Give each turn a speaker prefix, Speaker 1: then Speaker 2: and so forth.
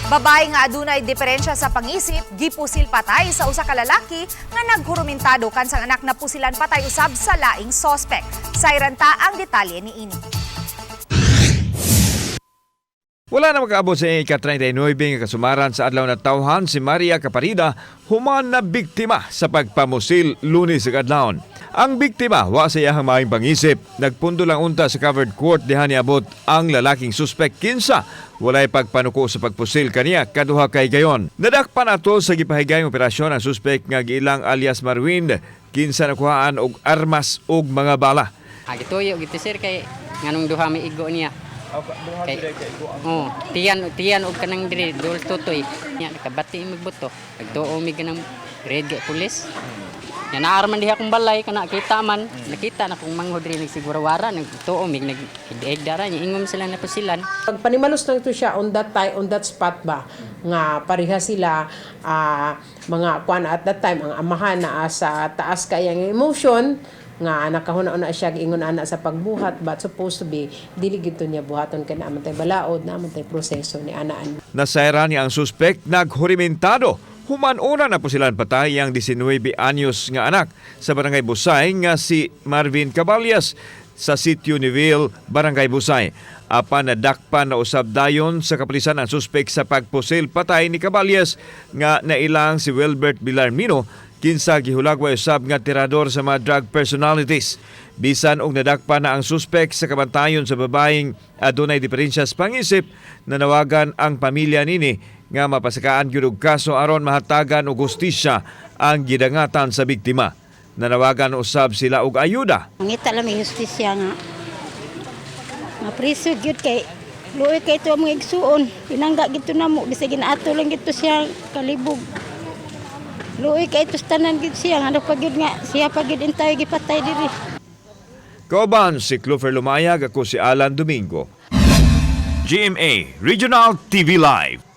Speaker 1: Babae nga adunay diferensya sa pangisip, gipusil patay sa usa ka lalaki nga naghurumentado kansang anak na pusilan patay usab sa laing sospek. Sayran ta ang detalye niini.
Speaker 2: Wala na makaabot sa ika-39 nga kasumaran sa Adlaw na Tawhan si Maria Caparida human na biktima sa pagpamusil Lunes sa kadlawon. Ang biktima wa sa iyahang maayong pangisip. Nagpundo lang unta sa covered court diha niabot ang lalaking suspek kinsa walay pagpanuko sa pagpusil kaniya kaduha kay gayon. Nadakpan ato sa gipahigayong operasyon ang suspek nga giilang alias Marwin, kinsa nakuhaan og armas ug mga bala.
Speaker 3: Ah, gituyo gitu, sir, kay nganong duha may igo niya. Kay oh, tiyan tiyan og kanang diri dul tutoy. Nya nakabati magbuto. Nagtuo mi kanang red kay pulis. Nya naarman diha akong balay kana kita man, nakita na kong manghod diri nagsiguro-wara, nagtuo mi nag dara nya ingom sila na pusilan.
Speaker 4: Pag panimalos lang ito siya on that time, on that spot ba nga pareha sila mga kuan. At that time ang amahan naa sa taas kay ang emotion nga nakahuna-una siya ingon ana sa pagbuhat, but supposed to be dili gito niya buhaton kay naa man tay balaod, naa man tay proseso ni anaan.
Speaker 2: Nasayran niya ang suspek naghurimentado human una na pusilan patay ang 19 anyos nga anak sa Barangay Busay nga si Marvin Caballas sa Sitio Neville, Barangay Busay. Apan nadakpan na usab dayon sa kapulisan ang suspek sa pagpusil patay ni Caballas nga nailang si Wilbert Villarmino, kinsa gihulagway usab nga tirador sa mga drug personalities. Bisan og nadakpan na ang suspek sa kabantayon sa babaeng adunay diferensya sa pangisip, nanawagan ang pamilya nini nga mapasakaan gyud og kaso aron mahatagan og hustisya ang gidangatan sa biktima. Nanawagan usab sila og ayuda.
Speaker 5: Mangita lang may hustisya nga mapriso gyud kay luoy kay ito ang mga igsuon. Pinangga gito na mo, bisag ginaato lang gito siya kalibog. Luoy kay ito sa tanan gyud siya, ano pa gyud nga siya pa gyud intayo gipatay diri.
Speaker 2: Kauban si Clover Lumayag, ako si Alan Domingo. GMA Regional TV Live.